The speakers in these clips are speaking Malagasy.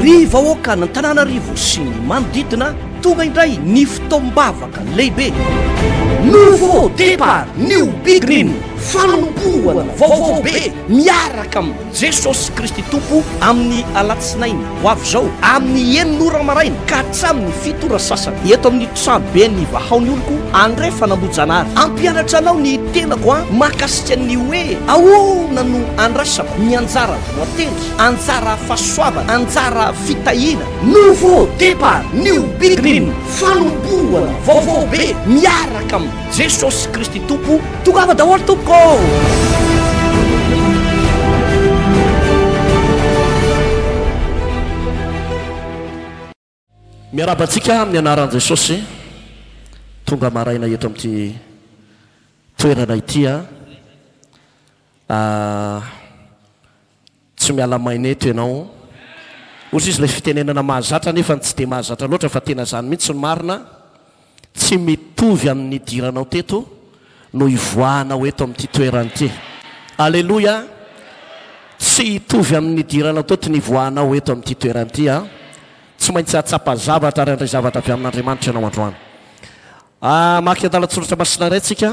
Ry vahoakan'Antananarivo sy ny manodidina, tonga indray ny fotoam-bavaka lehibe. Nouveau départ, new beginning, fanombohana vaovao be miaraka amin'i Jesosy Kristy Tompo amin'ny alatsinainy ho avy izao amin'ny enina ora maraina ka hatramin'ny fito ora sasany eto amin'ny tranoben'ny Vahao ny Oloko Andrefan'Ambohijanahary. Hampianatra anao ny tenako an mahakasika ny hoe ahoana no andraisako ny anjara voatendry, anjara fahasoavana, anjara fitahiana. Nouveau départ, new beginning, fanombohana vaovao be miaraka amin'i Jesosy Kristy Tompo. Tongava daholo tompoko ô! Miarahaba antsika amin'ny anaran'i Jesosy tonga maraina eto amin'ity toerana ity a. Tsy miala maina eto ianao. Ozy izy ilay fitenenana mahazatra nefa tsy dia mahazatra loatra fa tena izany mihitsy no marina, tsy mitovy amin'ny nidiranao teto no hivoahanao eto amin'ity toerana ity. Aleloia! Tsy hitovy amin'ny nidiranao teto ny hivoahanao eto amin'ity toerana ity an! Tsy maintsy hahatsapa zavatra ary handray zavatra avy amin'Andriamanitra ianao androany. Hamaky andalan-tsoratra masina iray tsika.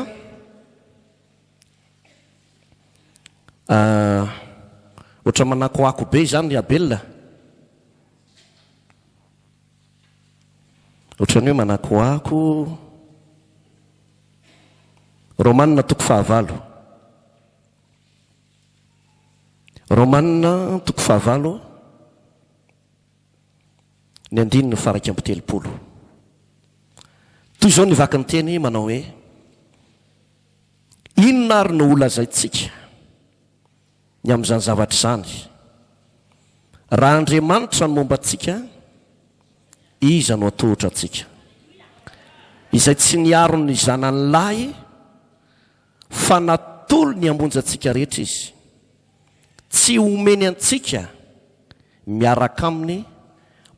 Ah, ohatran'ny manakoako be izany ry Abel a. Ohatran'ny hoe manakoako. Romanina toko fahavalo. Romanina toko fahavalo. Ny andininy faha 31. Toy izao ny vaky ny teny manao hoe. Inona ary no holazaintsika ny amin'izany zavatra izany? Raha Andriamanitra no momba antsika, iza no hatohotra antsika? Izay tsy niaro ny zanany lahy, fa natolony hamonjy antsika rehetra Izy. Tsy homeny antsika miaraka Aminy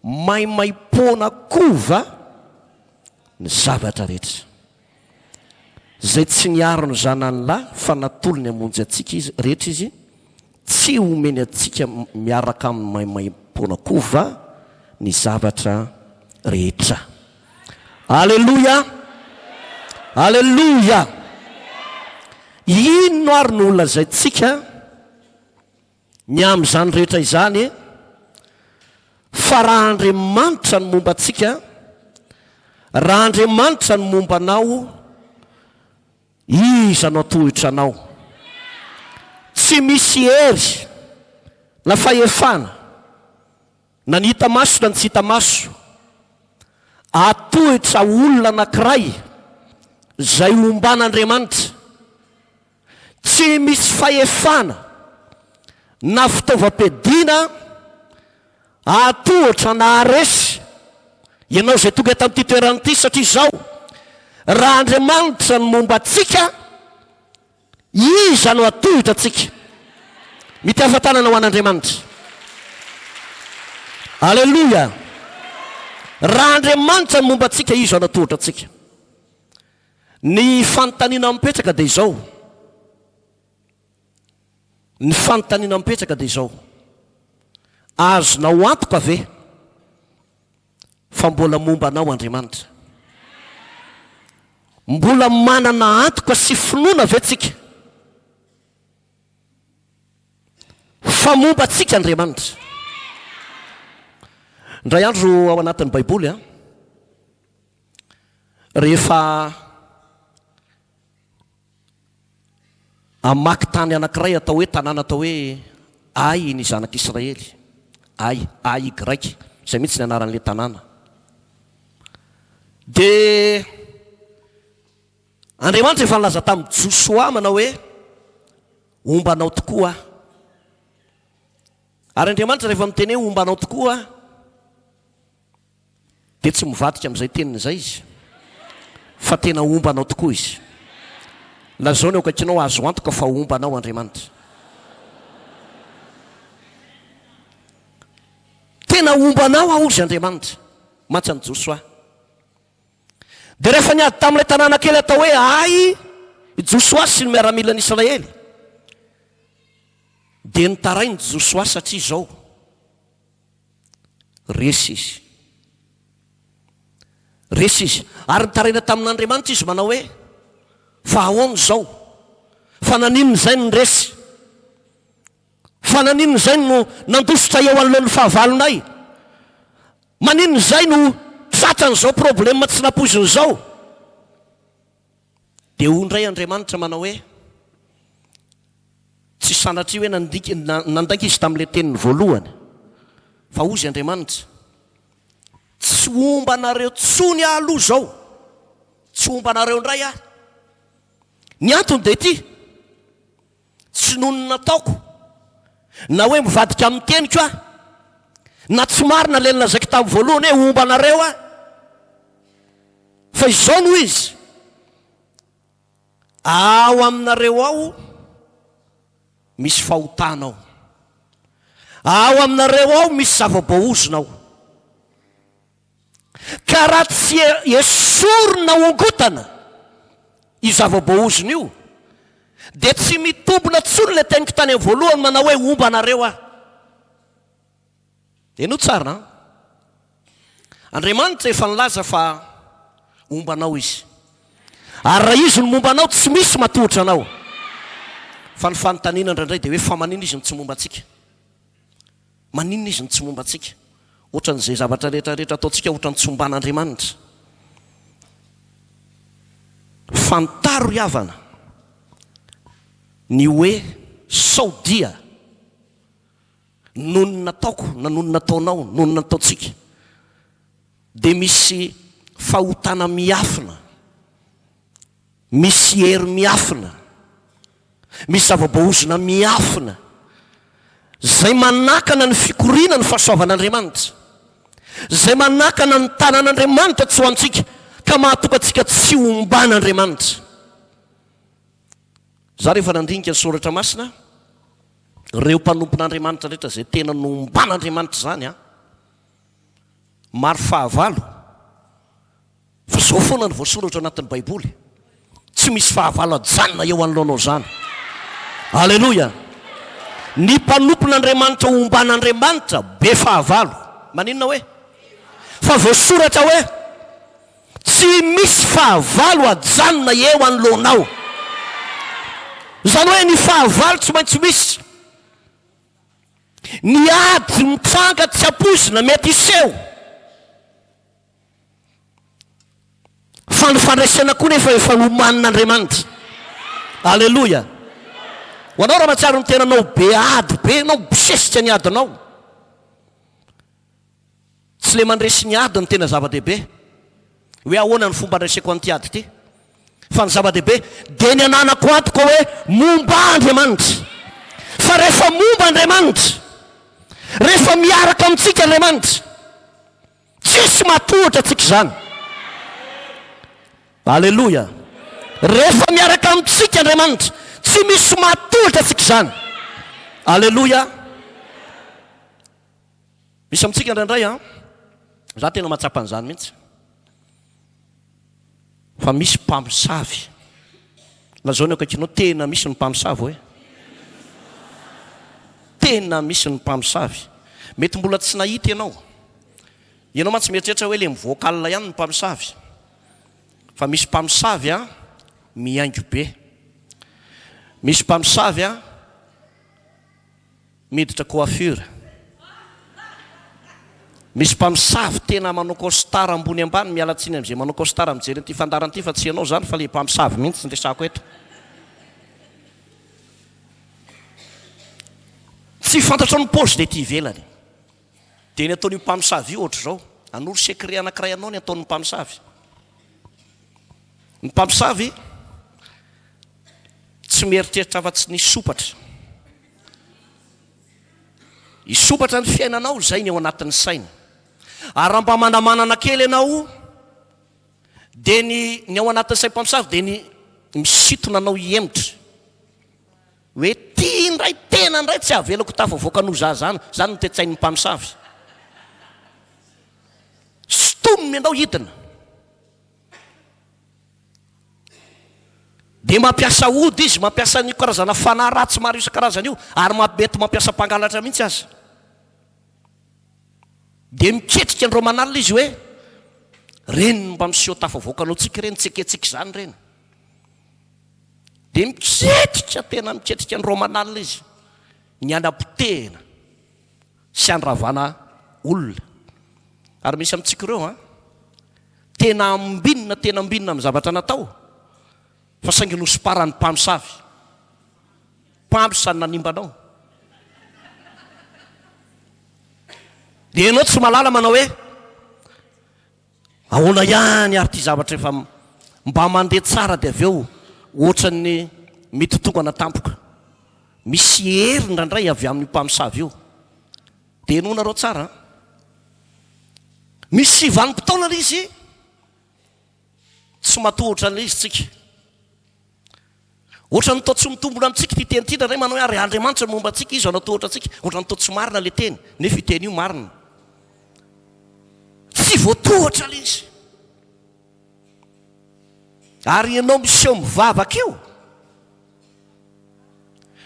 maimaimpoana koa va ny zavatra rehetra? Izay tsy niaro ny zanany lahy fa natolony hamonjy antsika izy rehetra izy, tsy homeny antsika miaraka aminy maimaimpoana koa va ny zavatra rehetra? Aleloia! Aleloia! Inona ary no holazaintsika ny amin'izany rehetra izany? Fa raha Andriamanitra no momba antsika, raha Andriamanitra no momba anao, iza no hatohitra anao? Tsy misy hery na fahefana, na ny hita maso na ny tsy hita maso, hatohitra olona anankiray izay omban'Andriamanitra. Tsy misy fahefana na fitaovam-piadiana hahatohitra na haharesy ianao izay tonga eto amin'ity toerana ity, satria izao, raha Andriamanitra no momba antsika, iza no hatohitra antsika? Mitiava tanana ho an'Andriamanitra. Aleloia! Raha Andriamanitra no momba antsika, iza no hatohitra antsika? Ny fanontaniana mipetraka dia izao, ny fanontaniana mipetraka dia izao, azonao antoka ve fa mbola momba anao Andriamanitra? Mbola manana antoka sy finoana ve tsika fa momba antsika Andriamanitra? Indray andro ao anatin'ny Baiboly an, Rehefa hamaky tany anankiray atao hoe tanàna atao hoe Ay ny zanak'Israely, Ay, AY, izay mihitsy ny anaran'ilay tanàna, dia Andriamanitra efa nilaza tamin'i Josoa manao hoe, Homba anao tokoa Aho. Ary Andriamanitra rehefa miteny hoe homba anao tokoa Aho, Dia tsy mivadika amin'izay teniny izay izy, fa tena homba anao tokoa izy. Lazao ny eo akaikinao, azo antoka fa homba anao Andriamanitra. Tena homba anao aho, hozy Andriamanitra, mantsy an'i Josoa. Dia rehefa niady tamin'ilay tanàna kely atao hoe Ay i Josoa sy ny miaramilan'i Israely, dia nitaraina i Josoa satria izao. Resy izy. Resy izy. Ary nitaraina tamin'Andriamanitra izy manao hoe, Fa ahoana izao? Fa naninona izay no resy? Fa naninona izay no nandositra eo anoloan'ny fahavalonay? Maninona izay no tratran'izao problème tsy nampoizina izao? Dia hoy indray Andriamanitra manao hoe, Tsy sanatria hoe nandika, nandainga izy tamin'ilay teniny voalohany, fa hozy Andriamanitra, Tsy homba anareo intsony aho aloha izao, tsy homba anareo indray aho. Ny antony dia ity, tsy noho ny nataoko, na hoe mivadika amin'ny teniko aho, na tsy marina ilay nolazaiko tamin'ny voalohany hoe homba anareo aho, fa izao no izy, Ao aminareo ao misy fahotana ao. Ao aminareo ao misy zava-boaozona ao. Ka raha tsy esorina ongotana io zava-boaozona io, dia tsy mitombina intsony ilay teniko tany amin'ny voalohany manao hoe homba anareo aho. Henoy tsara an! Andriamanitra efa nilaza fa homba anao Izy. Ary raha Izy no momba anao, tsy misy matohotra anao. Fa ny fanontaniana indraindray dia hoe fa maninona Izy no tsy momba antsika? Maninona Izy no tsy momba antsika? Ohatran'izay zavatra rehetra rehetra ataontsika ohatran'ny tsy homban'Andriamanitra. Fantaro ry havana ny hoe sao dia Noho ny nataoko na noho ny nataonao, noho ny nataontsika, dia misy fahotana miafina, misy hery miafina, misy zava-boahozona miafina, izay manakana ny fikoriana ny fahasoavan'Andriamanitra, izay manakana ny tanan'Andriamanitra tsy ho antsika, ka mahatonga antsika tsy homban'Andriamanitra. Za rehefa nandinika ny soratra masina, ireo mpanompon'Andriamanitra rehetra izay tena nomban'Andriamanitra izany an, maro fahavalo, fa zao foana no voasoratra ao anatin'ny baiboly, tsy misy fahavalo ajanona eo anoloanao izany. Aleloia! Ny mpanompon'Andriamanitra omban'Andriamanitra be fahavalo. Maninona hoe? Fa voasoratra hoe. Tsy misy fahavalo ajanona eo anoloanao. Izany hoe ny fahavalo tsy maintsy misy. Ny ady mitranga tsy ampoizina mety hiseho. Fa ny fandresena koa nefa efa nomanin'Andriamanitra. Aleloia. Ho anao raha mahatsiaro ny tenanao be ady be ianao, mibosesika ny adinao. Tsy le mandresy ny ady no tena zava-dehibe, hoe ahoana ny fomba andreseko an'ity ady ity, fa ny zava-dehibe dia ny ananako antoka hoe momba ahy Andriamanitra. Fa rehefa momba Andriamanitra, rehefa miaraka amintsika Andriamanitra, tsisy mahatohitra antsika izany. Aleloia! Rehefa miaraka amintsika Andriamanitra, tsy misy mahatohitra antsika izany. Aleloia! Misy amintsika indraindray an, za tena mahatsapa an'izany mihitsy, fa misy mpamosavy. Lazao ny akaikinao, tena misy ny mpamosavy hoe. Tena misy ny mpamosavy. Mety mbola tsy nahita ianao. Ianao mantsy mieritreritra hoe le mivoaka alina ihany ny mpamosavy. Fa misy mpamosavy an, mihaingo be. Misy mpamosavy an, Miditra coiffure. Misy mpamosavy tena manao costard ambony ambany, miala tsiny amin'izay manao costard mijery an'ity fandaharana ity fa tsy ianao izany fa ilay mpamosavy mihitsy no resahako eto. Tsy fantatrao ny paoziny ety ivelany. Dia ny ataon'io mpamosavy io ohatr'izao. Hanoro secret anankiray anao ny ataon'ny mpamosavy. Ny mpamosavy tsy mieritreritra afa-tsy ny sompatra. Hisompatra ny fiainanao izay ny ao anatin'ny saina. Ary raha mba manamanana kely ianao, dia ny ny ao anatin'ny saim-pamosavy dia ny misintona anao hihemotra. Hoe ty indray tena indray tsy avelako tafavoaka noho za zany. Zany no toe-tsain'ny mpamosavy. Sintominy ianao hidina. Dia mampiasa ody izy, mampiasa an'io karazana fanahy ratsy maro isan-karazany io, ary mety mampiasa mpangalatra mihitsy aza. Dia miketrika andro aman'alina izy hoe, Reny mba miseho tafavoaka anao tsika ireny, tsy ekentsika izany ireny. Dia miketrika, tena miketrika andro aman'alina izy, ny hanapotehina sy handravana olona. Ary misy amintsika ireo an, tena ambinina, tena ambinina amin'ny zavatra natao, fa saingy nosomparan'ny mpamosavy. Mpamosavy nanimba anao. Dia ianao tsy mahalala manao hoe, ahoana ihany ary ity zavatra efa mba mandeha tsara dia avy eo ohatran'ny mitotongana tampoka. Misy hery indraindray avy amin'io mpamosavy io. Dia henoinareo tsara an. Misy vanim-potoana ilay izy tsy matohotra an'ilay izy tsika. Ohatran'ny toa tsy mitombona amintsika ity teny ity indraindray manao hoe ary Andriamanitra no momba antsika, iza no hatohotra antsika? Ohatran'ny toa tsy marina ilay teny, nefa io teny io marina. Tsy voatohatra ilay izy. Ary ianao miseho mivavaka io,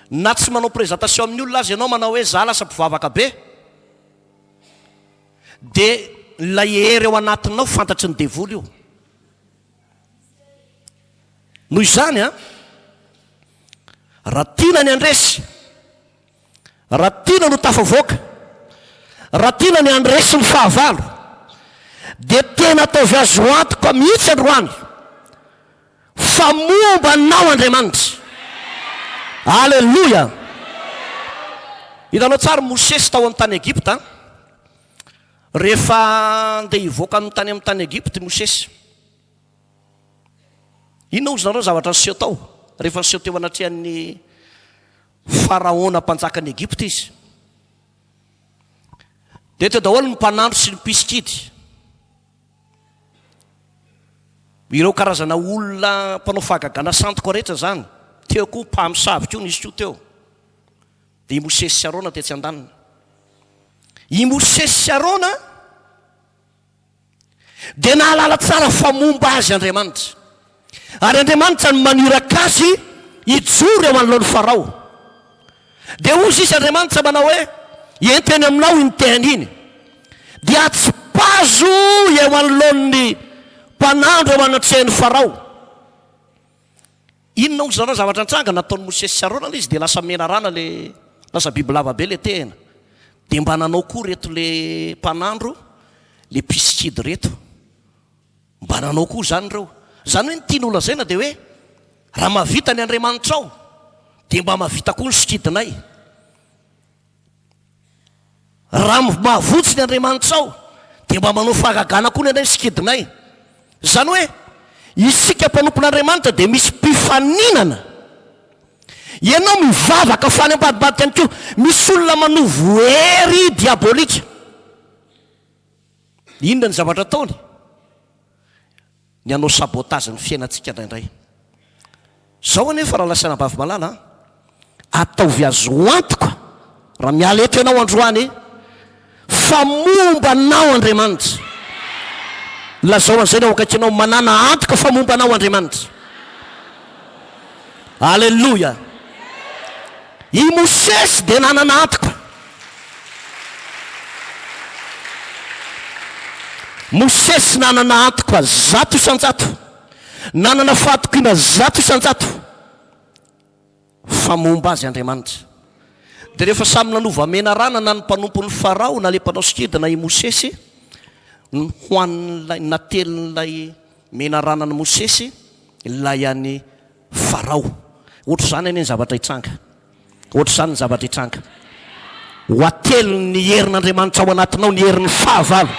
na tsy manao présentation amin'ny olona aza ianao manao hoe za lasa mpivavaka be, dia ilay hery ao anatinao fantatry ny devoly io. Noho izany an, raha tiana ny handresy, raha tiana no tafavoaka, raha tiana ny handresy ny fahavalo, dia tena ataovy azo antoka mihitsy androany fa momba anao Andriamanitra. Aleloia! Hitanao tsara Mosesy tao amin'ny tany Egypta, rehefa andeha hivoaka amin'ny tany amin'ny tany Egypta i Mosesy. Inona hozy nareo zavatra niseho tao rehefa niseho teo anatrehan'ny Faraona mpanjakan'i Egypta izy? Dia teo daholo ny mpanandro sy ny mpisikidy. Ireo karazana olona mpanao fahagagana sandoka rehetra izany. Teo koa mpamosavy koa nisy koa teo. Dia i Mosesy sy Arona tetsy andaniny. I Mosesy sy Arona Dia nahalala tsara fa momba azy Andriamanitra. Ary Andriamanitra no maniraka azy hijoro eo anoloan'i Farao. Dia hozy izy Andriamanitra manao hoe, Ento eny aminao iny tehina iny. Dia atsipazo eo anoloan'ny mpanandro eo anatrehan'i Farao. Inona hozy nareo zavatra nitranga? Nataon'i Mosesy sy Arona ilay izy dia lasa menarana le, lasa bibilava be le tehina. Dia mba nanao koa reto le mpanandro, le mpisikidy reto. Mba nanao koa izany ireo. Izany hoe ny tiany holazaina dia hoe raha mahavita ny Andriamanitrao dia mba mahavita koa ny sikidinay. Raha mahavonjy ny Andriamanitrao, dia mba manao fahagagana koa ny anay sikidinay. Izany hoe, isika mpanompon'Andriamanitra dia misy mpifaninana. Ianao mivavaka fa any ambadimbadika any koa, misy olona manovo hery diabolika. Inona ny zavatra ataony? Ny hanao sabotage ny fiainantsika indraindray. Izao anefa rahalahy sy anabavy malala an, ataovy azo antoka raha miala eto ianao androany fa momba anao Andriamanitra. Lazao an'izay ny ao akaikinao, manàna antoka fa momba anao Andriamanitra. Aleloia! I Mosesy dia nanana antoka. Mosesy nanana antoka 100%, nanana fahatokiana 100% fa momba azy Andriamanitra. Dia rehefa samy nanova menarana na ny mpanompon'i Farao na ilay mpanao sikidy na i Mosesy, nohanin'ilay, natelin'ilay menaranan'i Mosesy ilay an'i Farao. Ohatr'izany anie ny zavatra hitranga. Ohatr'izany ny zavatra hitranga. Ho atelin'ny herin'Andriamanitra ao anatinao ny herin'ny fahavalo.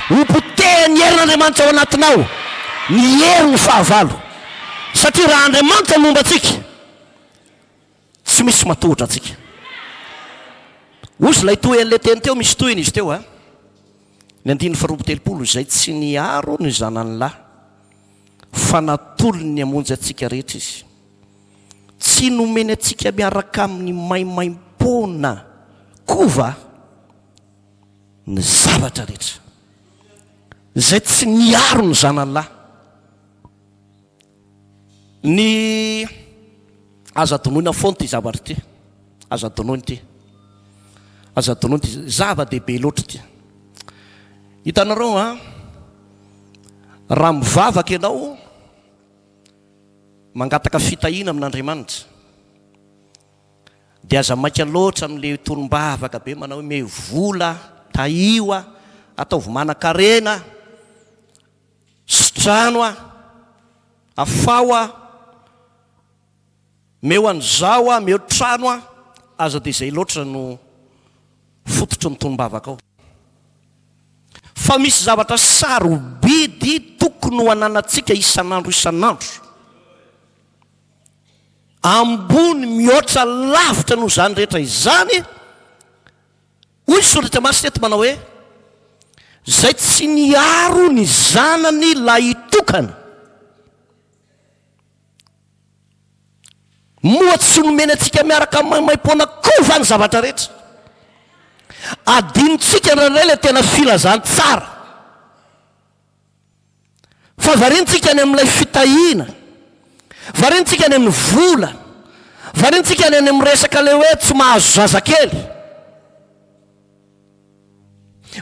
Ho potehin'ny herin'Andriamanitra ao anatinao ny herin'ny fahavalo. Satria raha Andriamanitra no momba antsika, tsy misy matohotra antsika. Hozy ilay tohin'ilay teny teo, misy tohiny izy teo a. Ny andininy faha-32, izay tsy niaro ny zanany lahy, fa natolony ny hamonjy antsika rehetra izy. Tsy nomeny antsika miaraka aminy maimaimpoana koa va ny zavatra rehetra? Izay tsy niaro ny zanany lahy. Ny aza adinoina foana ity zavatra ity. Aza adinoina ity. Aza adinoina ity. Zava-dehibe loatra ity. Hitanareo an, raha mivavaka ianao, mangataka fitahiana amin'Andriamanitra, dia aza maika loatra amin'ilay tonom-bavaka be manao hoe mey vola, tahio aho, ataovy manan-karena aho, sitrano aho, afaho aho, meo an'izao aho, meo trano aho, aza dia izay loatra no fototry ny tonom-bavakao. Fa misy zavatra sarobidy tokony ho ananantsika isan'andro isan'andro. Ambony mihoatra lavitra noho izany rehetra izany, hoy ny Soratra Masina eto manao hoe, Izay tsy niaro ny zanany lahitokana, moa tsy nomeny antsika miaraka maimaimpoana koa va ny zavatra rehetra? Adinontsika indraindray ilay tena filazantsara. Fa variantsika any amin'ilay fitahiana, variantsika any amin'ny vola, variantsika any amin'ny resaka ilay hoe tsy mahazo zazakely.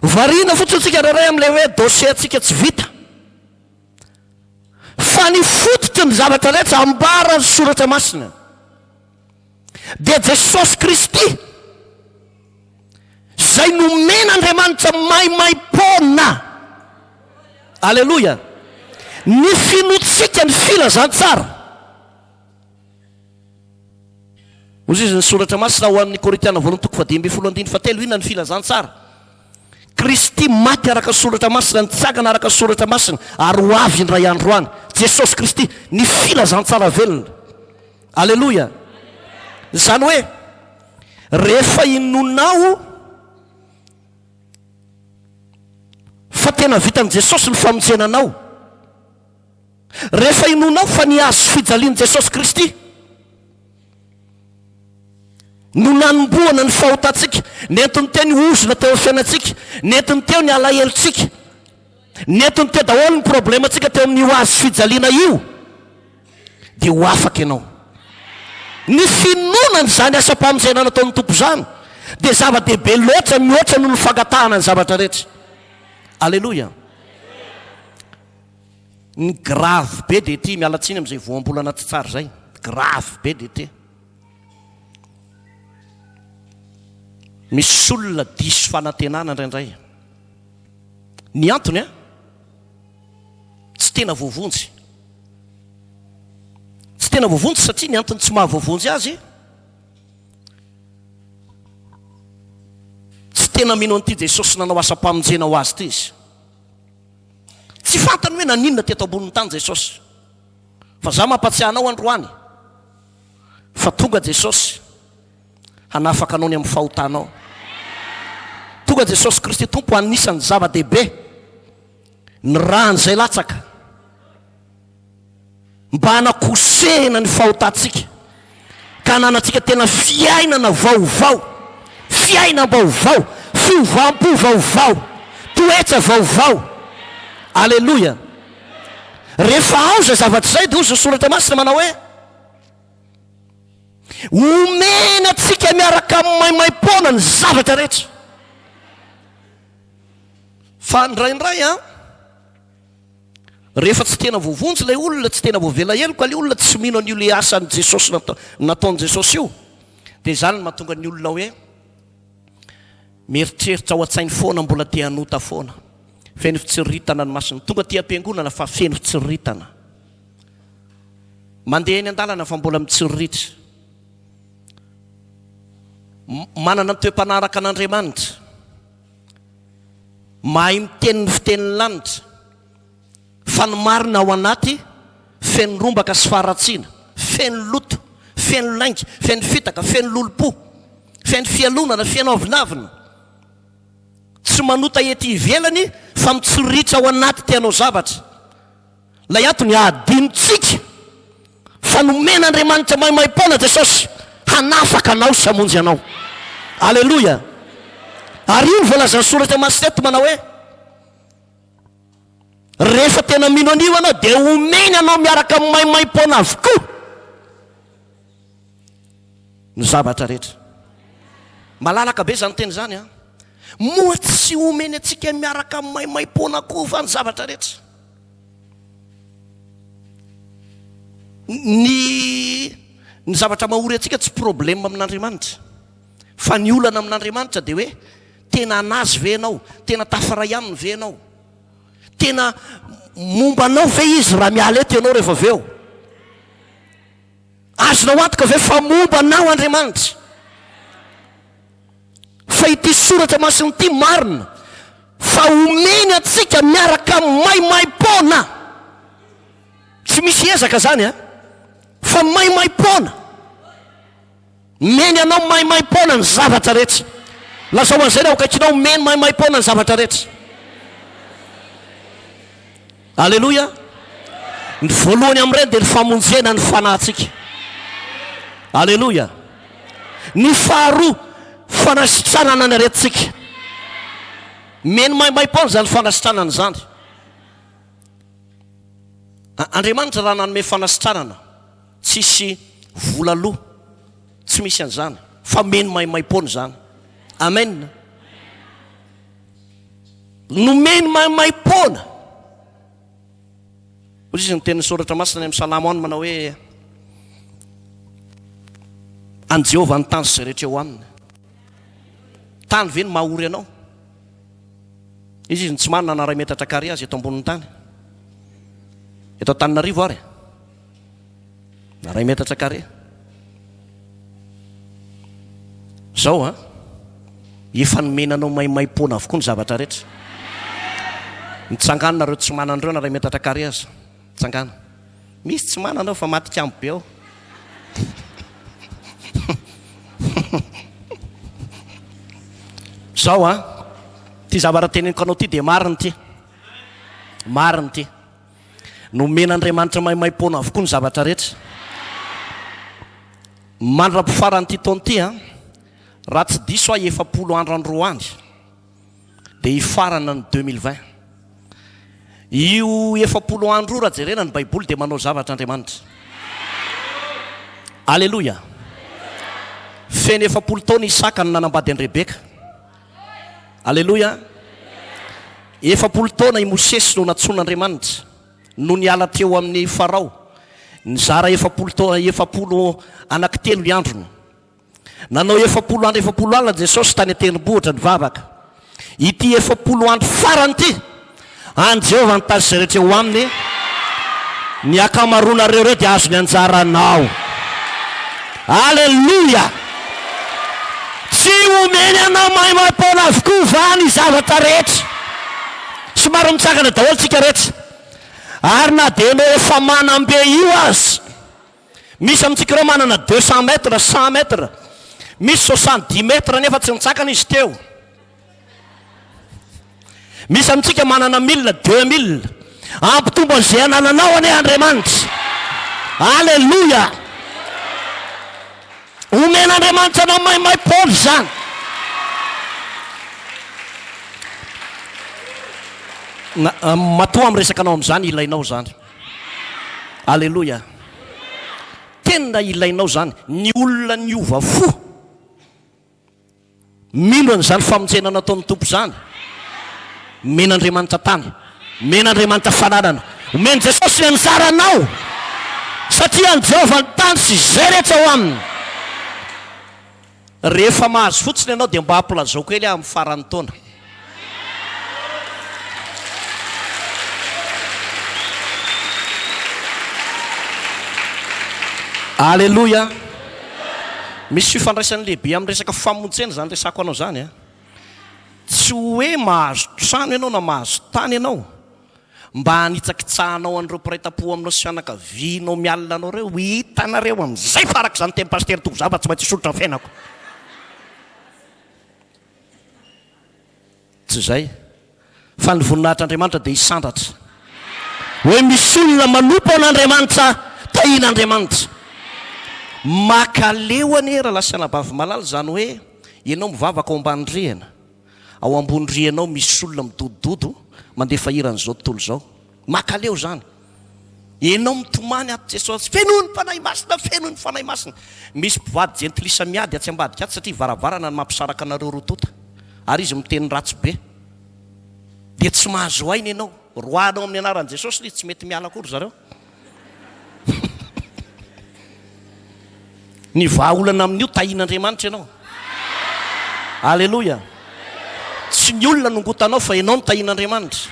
Variana fotsiny tsika indraindray amin'ilay hoe dossier antsika tsy vita. Fa ny fototry ny zavatra rehetra ambaran'ny soratra masina dia Jesosy Kristy izay nomen'Andriamanitra maimaim-poana. Aleloia! Ny finoantsika ny filazantsara. Hoy izy ny soratra masina ao amin'ny Korintiana voalohany toko fahadimy ambin'ny folo andininy fahatelo, inona ny filazantsara? Kristy maty araka ny soratra masina, nitsangana araka ny soratra masina, ary ho avy indray andro any. Jesosy Kristy, ny filazantsara velona. Aleloia! Izany hoe, rehefa inoanao fa tena vitan'i Jesosy ny famonjena anao, rehefa inoanao fa ny hazo fijalian'i Jesosy Kristy no nanombohana ny fahotantsika, nentiny teo ny ozona teo amin'ny fiainantsika, nentiny teo ny alahelontsika, nentiny teo daholo ny problemantsika teo amin'io hazo fijaliana io, dia ho afaka ianao. Ny finoana an'izany asam-pamonjena nataon'ny Tompo izany dia zava-dehibe loatra mihoatra noho ny fangatahana ny zavatra rehetra. Aleloia. Ny grave be dia ity, miala tsiny amin'izay voambolana tsy tsara izay, grave be dia ity. Misy olona diso fanantenana indraindray. Ny antony a, tsy tena voavonjy. Tsy tena voavonjy satria ny antony tsy mahavoavonjy azy, tsy tena mino an'ity Jesosy nanao asam-pamonjena ho azy ity izy. Tsy fantany hoe naninona teto ambonin'ny tany Jesosy. Fa za mampatsiahy anao androany fa tonga Jesosy hanafaka anao ny amin'ny fahotanao. Tonga Jesosy Kristy Tompo anisan'ny zava-dehibe ny rany izay latsaka mba hanakosehina ny fahotantsika ka hananantsika tena fiainana vaovao, fiainam-baovao, fiovam-po vaovao, toetra vaovao. Aleloia! Rehefa ao izay zavatra izay dia hoy ny Soratra Masina manao hoe, Omena antsika miaraka amin'ny maimaim-poana ny zavatra rehetra. Fa indraindray an, rehefa tsy tena voavonjy ilay olona, tsy tena voavela heloka ilay olona, tsy mino an'io ilay asan'i Jesosy nataon'i Jesosy io, dia izany no mahatonga ny olona hoe mieritreritra ao an-tsainy foana, mbola te hanota foana. Feno fitsiriritana ny masony. Tonga aty am-piangonana fa feno fitsiriritana. Mandeha eny an-dalana fa mbola mitsiriritra. Manana ny toe-panahy araka an'Andriamanitra. Mahay miteny ny fitenin'ny lanitra, fa ny marina ao anaty feno rombaka sy faharatsiana, feno loto, feno lainga, feno fitaka, feno lolompo, feno fialonana, feno avonavona. Tsy manota ety ivelany fa mitsiritra ao anaty te hanao zavatra. Ilay antony hadinontsika fa nomen'Andriamanitra maimaim-poana Jesosy hanafaka anao sy hamonjy anao. Aleloia! Ary io no voalazan'ny Soratra Masina eto manao hoe, Rehefa tena mino an'io ianao dia omeny anao miaraka amin'ny maimaim-poana avokoa ny zavatra rehetra. Malalaka be izany teny izany an! Moa tsy omeny antsika miaraka maimaim-poana koa va ny zavatra rehetra? Ny ny zavatra mahory antsika tsy problème amin'Andriamanitra. Fa ny olana amin'Andriamanitra dia hoe tena an'Azy ve ianao? Tena tafaray Aminy ve ianao? Tena momba anao ve Izy raha miala eto ianao rehefa avy eo? Azonao antoka ve fa momba anao Andriamanitra? Fa ity soratra masina ity marina fa omeny antsika miaraka maimaim-poana. Tsy misy ezaka zany a, fa maimaim-poana. Omeny anao maimaim-poana ny zavatra rehetra. Lazao an'izay raha ho akaikinao, omeny maimaim-poana ny zavatra rehetra. Aleloia! Ny voalohany amin'ireny dia ny famonjena ny fanahintsika. Aleloia! Ny faharoa, fanasitranana ny aretintsika. Meny maimaim-poana izany fanasitranana izany. Andriamanitra raha nanome fanasitranana, tsisy vola aloa, tsy misy an'izany, fa meny maimaim-poana izany. Amen. Nomeny maimaim-poana. Hoy izy ny tenin'ny soratra masina any amin'ny Salamo any manao hoe an'i Jehovah ny tany sy izay rehetra eo aminy. Tany ve no mahory anao? Izy izy no tsy manana na iray metatra carré aza eto ambonin'ny tany. Eto Antananarivo ary. Na iray metatra carré. Zao an, efa nomena anao maimaimpoana avokoa ny zavatra rehetra. Mitsangana nareo tsy manana ireo na iray metatra carré aza. Mitsangana. Misy tsy manana ao fa maty kambo be ao. Zao an, ity zavatra teneniko anao ity dia marina ity. Marina ity. Nomen'Andriamanitra maimaimpoana avokoa ny zavatra rehetra. Mandra-pifaran'ity taona ity, raha tsy diso aho 40 andro androany dia hifarana ny 2020. Io 40 andro io raha jerena ny Baiboly dia manao zavatra Andriamanitra. Aleloia! Feno 40 taona Isaka no nanambady an'i Rebeka. Aleloia! 40 taona i Mosesy no nantsoin'Andriamanitra, no niala teo amin'i Farao. Nizara 40 taona, 40 anankitelo ny androny. Nanao 40 andro 40 alina Jesosy tany an-tendrombohitra nivavaka. Ity 40 andro farany ity, an'i Jehovah ny tany sy izay rehetra eo aminy, ny ankamaroanareo ireo dia azony anjaranao. Aleloia! Tsy omeny anao maimaim-poana avokoa va ny zavatra rehetra? Somary mitsangana daholo tsika rehetra. Ary na dia ianao efa manam-be io aza, misy amintsika ireo manana 200 mètres, 100 mètres, misy 70 mètres nefa tsy nitsangana izy teo. Misy amintsika manana mille, 2000. Hampitombo an'izay anananao anie Andriamanitra. Aleloia! Omen'Andriamanitra anao maimaim-poana izany. Na, eh, matoa miresaka anao amin'izany, ilainao izany. Aleloia! Tena ilainao izany. Ny olona niova fo. Mino an'izany famonjena nataon'ny Tompo izany. Omen'Andriamanitra tany. Omen'Andriamanitra fananana. Omen'i Jesosy ny anjaranao. Satria an'i Jehovah ny tany sy izay rehetra ao aminy. Rehefa mahazo fotsiny ianao dia mba ampilazao kely aho amin'ny faran'ny taona. Aleloia! Misy fifandraisany lehibe amin'ny resaka famonjena izany resako anao izany a. Tsy hoe mahazo trano ianao na mahazo tany ianao mba hanitsakitsahanao an'ireo mpiray tampo aminao sy fianakavianao mialona anao ireo, hitanareo amin'izay fa araka izany tenin'i Pasitera Tovozava tsy maintsy hisolotra ny fiainako. Tsy izay. Fa ny voninahitr'Andriamanitra dia hisandratra. Hoe misy olona manompo an'Andriamanitra, tahian'Andriamanitra. Makaleo anie rahalahy sy anabavy malala izany hoe ianao mivavaka ao ambany rihana, ao ambony rihanao misy olona midodododo mandefa hira an'izao tontolo izao. Makaleo izany. Ianao mitomany ato Jesosy, fenoy ny Fanahy Masina, fenoy ny Fanahy Masina. Misy mpivady jentilisa miady atsy ambadika atsy satria varavarana no mampisaraka anareo roa tonta. Ary izy miteny ratsy be. Dia tsy mahazo aina ianao. Roahanao amin'ny anaran'i Jesosy ilay izy, tsy mety miala akory zareo. Ny vahaolana amin'io, tahian'Andriamanitra ianao. Aleloia. Tsy ny olona no ngotanao fa ianao no tahian'Andriamanitra.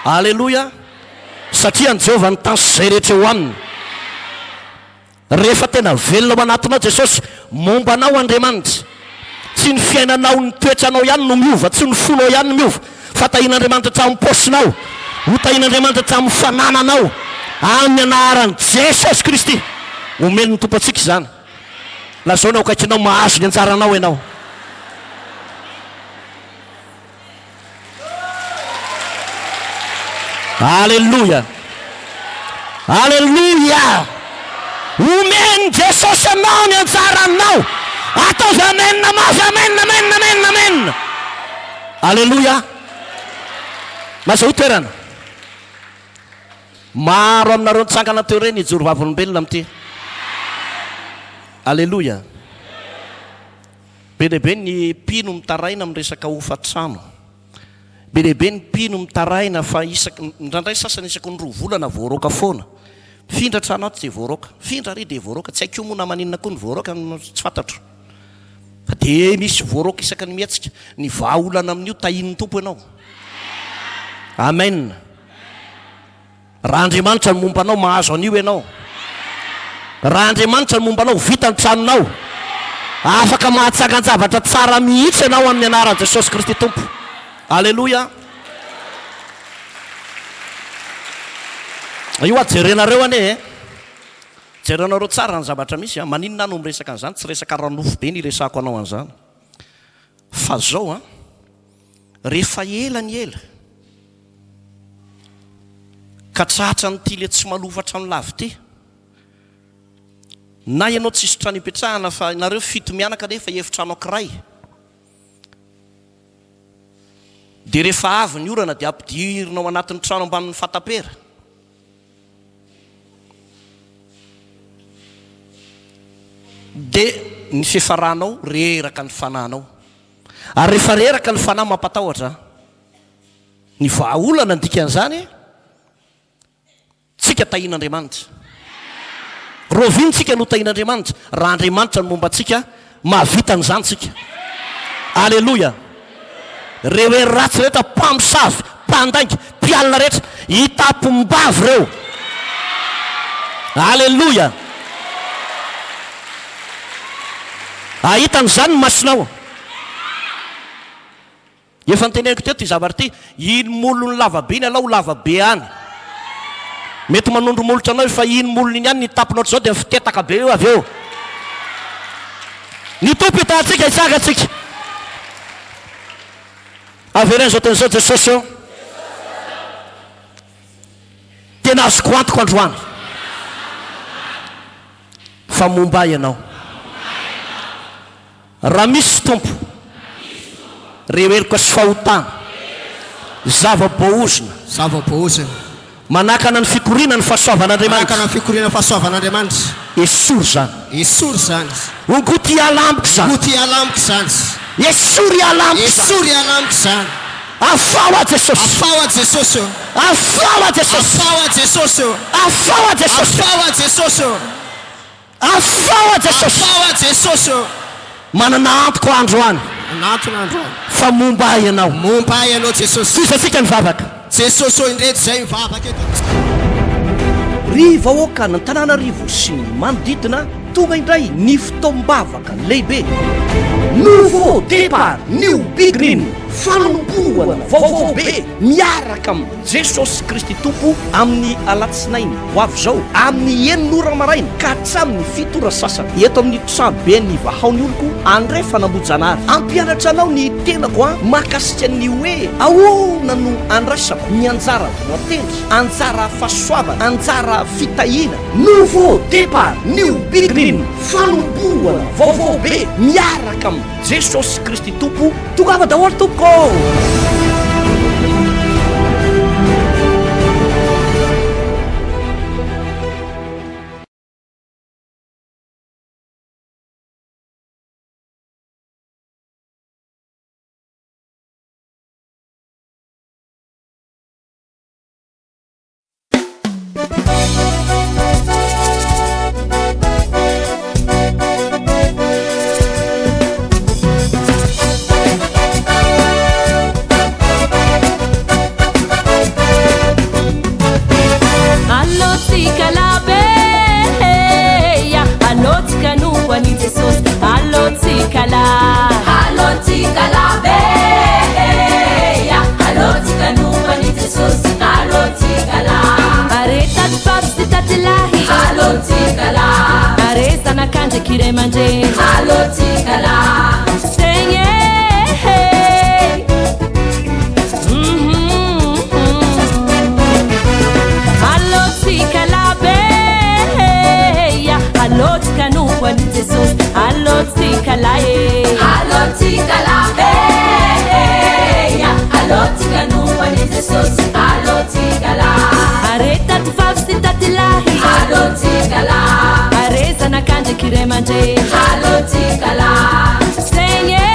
Aleloia. Satria an'i Jehovah ny tany sy izay rehetra eo aminy. Rehefa tena velona ao anatinao Jesosy, momba anao Andriamanitra. Tsy ny fiainanao, ny toetranao ihany no miova, tsy ny fonao ihany no miova, fa tahian'Andriamanitra hatramin'ny paosinao, ho tahian'Andriamanitra hatramin'ny fanananao, amin'ny anaran'i Jesosy Kristy. Omen'ny Tompo antsika izany. Lazao ny ao akaikinao, mahazo ny anjaranao ianao. Aleloia! Aleloia! Omen'i Jesosy anao ny anjaranao. Ataovy amen mafy, amen, amen, amen, amen. Aleloia! Mazahoa toerana. Maro aminareo nitsangana teo ireny hijoro vavolombelona amin'ity. Aleloia! Be dia be ny mpino mitaraina amin'ny resaka hofa-trano. Be dia be ny mpino mitaraina fa isaky, indraindray sasany isaky ny roa volana voaroaka foana. Mifindra trano ato dia voaroaka, mifindra ary dia voaroaka, tsy haiko moa na maninona koa ny voaroaka, tsy fantatro. Fa dia misy voaroaka isaky ny mihetsika. Ny vahaolana amin'io, tahian'ny Tompo ianao. Amen. Raha Andriamanitra no momba anao, mahazo an'io ianao. Raha Andriamanitra no momba anao, vita ny tranonao. Afaka mahatsangan-javatra tsara mihitsy ianao amin'ny anaran'i Jesosy Kristy Tompo. Aleloia. Io hoa jerenareo anie e. Jerenareo tsara ny zavatra misy a. Maninona aho no miresaka an'izany? Tsy resaka ara-nofo be ny iresahako anao an'izany. Fa zao an, rehefa ela ny ela, ka tratran'ity le tsy malofa trano lava ity, na ianao tsisy trano ipetrahana fa nareo fito mianaka nefa efitrano ankiray, dia rehefa avy ny orana dia ampidirina ao anatin'ny trano ambanin'ny fatapera. Dia ny fiafaranao reraka ny fanahinao. Ary rehefa reraka ny fanahy mampatahotra an. Ny vahaolana ny dikan'izany, tsika tahian'Andriamanitra. Rahoviana tsika no tahian'Andriamanitra? Raha Andriamanitra no momba antsika, mahavita an'izany tsika. Aleloia. Reo hery ratsy rehetra, mpamosavy, mpandainga, mpialona rehetra, hitapom-bavy reo. Aleloia. Hahita an'izany ny masonao. Efa noteneniko teto ity zavatra ity, iny molony lava be iny alao ho lava be any. Mety manondro molotra anao io fa iny molony iny ihany ny tapony ohatr'izao dia mifitetaka be io avy eo. Ny Tompo hitahantsika hitsanga antsika. Avereno izao teny izao Jesosy ô. Tena azoko antoka androany fa momba ahy ianao. Raha misy Tompo, reo heloka sy fahotana, zava-boahozona. Zava-boahozona. Manakana ny fikoriana ny fahasoavan'Andriamanitra. Manakana ny fikoriana ny fahasoavan'Andriamanitra. Esory izany. Esory izany. Ongoty hiala amiko izany. Ongoty hiala amiko izany. Esory hiala amiko izany. Esory hiala amiko izany. Afaho aho Jesosy. Afaho aho Jesosy ô. Afaho aho Jesosy. Afaho aho Jesosy ô. Afaho aho Jesosy. Afaho aho Jesosy ô. Afaho aho Jesosy. Afaho aho Jesosy ô. Manana antoko aho androany. Manantona androany. Fa momba ahy Ianao. Momba ahy Ianao Jesosy. Tohizantsika ny vavaka. Jesosy ô indreto izay mivavaka eto. Ry vahoakan'Antananarivo sy ny manodidina, tonga indray ny fotoam-bavaka lehibe. Nouveau départ, new beginning, fanombohana vaovao be miaraka amin'i Jesosy Kristy Tompo amin'ny alatsinainy ho avy izao amin'ny enina ora maraina ka hatramin'ny fito ora sasany eto amin'ny tranoben'ny Vahao ny Oloko Andrefana Ambohijanahary. Hampianatra anao ny tenako an mahakasika ny hoe ahoana no andraisako ny anjara voatendry, anjara fahasoavana, anjara fitahiana. Nouveau départ, new beginning, fanombohana vaovao be miaraka amin'i Jesosy Kristy Tompo. Tongava daholo tompoko ô! zanak'andriky ray aman-dreny. Alô tsika lahy. Zegny e. Alô tsika lahy be ya. Alô tsika hanompo an'i Jesosy. Alô tsika lahy e. Alô tsika lahy be ya. Alô tsika hanompo an'i Jesosy. Alô tsika lahy. Are taty vavy sy taty lahy. Alô tsika lahy. Are zanak'andriky ray aman-dreny. Alô tsika lahy. Zegny e.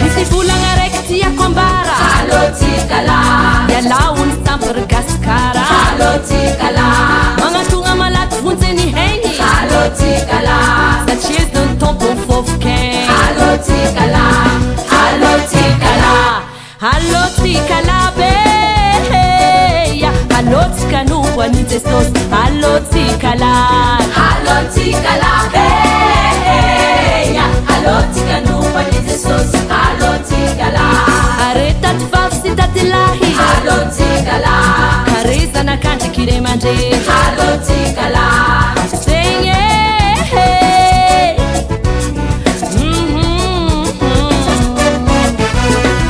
Misy volagna raiky tiako ambara. Alô tsika lahy. Ialao ny sampy ry Gasikara. Alô tsika lahy. Magnantogna malaky vonjy ny haigny. Alô tsika lahy. Satria izy no tompony fofok'aigny. Alô tsika lahy. Alô tsika lahy. Alô tsika lahy be ya. Alô tsika hanompo an'i Jesosy. Alô tsika lahy. Alô tsika lahy be ya. Alô tsika hanompo an'i Jesosy. Alô tsika lahy. Are taty vavy sy taty lahy. Alô tsika lahy. Kare zanak'andriky ray aman-dreny. Alô tsika lahy. Zegny e.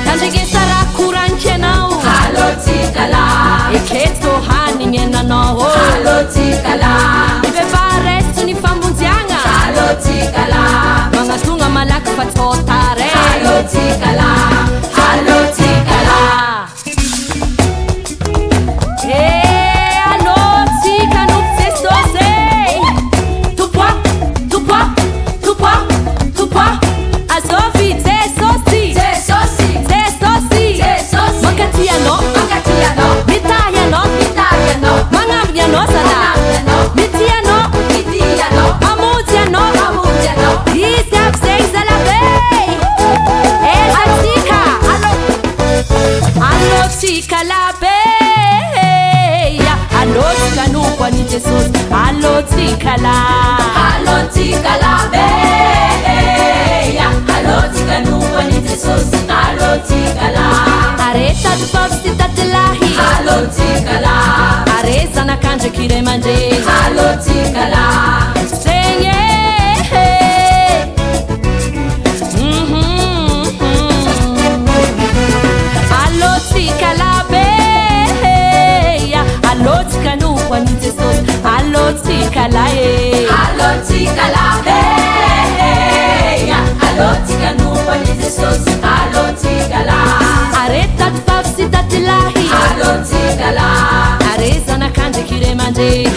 Tandrigesa raha koraniky anao. Alô tsika lahy. Eketso hanigny enanao. Alô tsika lahy. Mibebaha raiso ny famonjiagna. Alô tsika lahy. Magnatogna malaky fa tsao tara. Alô tsika lahy. Alô tsika lahy. Eh, alô tsika hanompo Jesosy e. Tompo a, Tompo a, Tompo a, Tompo a. Azovy Jesosy. Jesosy. Jesosy. Jesosy. Mankatia anao. Mankatia anao. Mitahy anao. Mitahy anao. Magnambiny anao zalahy. Magnambiny anao. Mitia anao. Mitia anao. Mamonjy anao. Mamonjy anao. Izy aby zegny zalahy be. Aiza tsika? Alô. Alô tsika lahy be. Alô tsika hanompo an'i Jesosy. Alô tsika lahy. Alô tsika lahy be. Alô tsika hanompo an'i Jesosy. Alô tsika lahy. Are taty vavy sy taty lahy. Alô tsika lahy. Are zanak'andriky ray aman-dreny. Alô tsika lahy. Zegny e. Alô tsika lahy be. Alô tsika hanompo an'i Jesosy. Alô tsika lahy e. Alô tsika lahy be. Alô tsika hanompo an'i Jesosy. Alô tsika lahy. Are taty vavy sy taty lahy. Alô tsika lahy. Are zanak'andriky ray aman-dreny.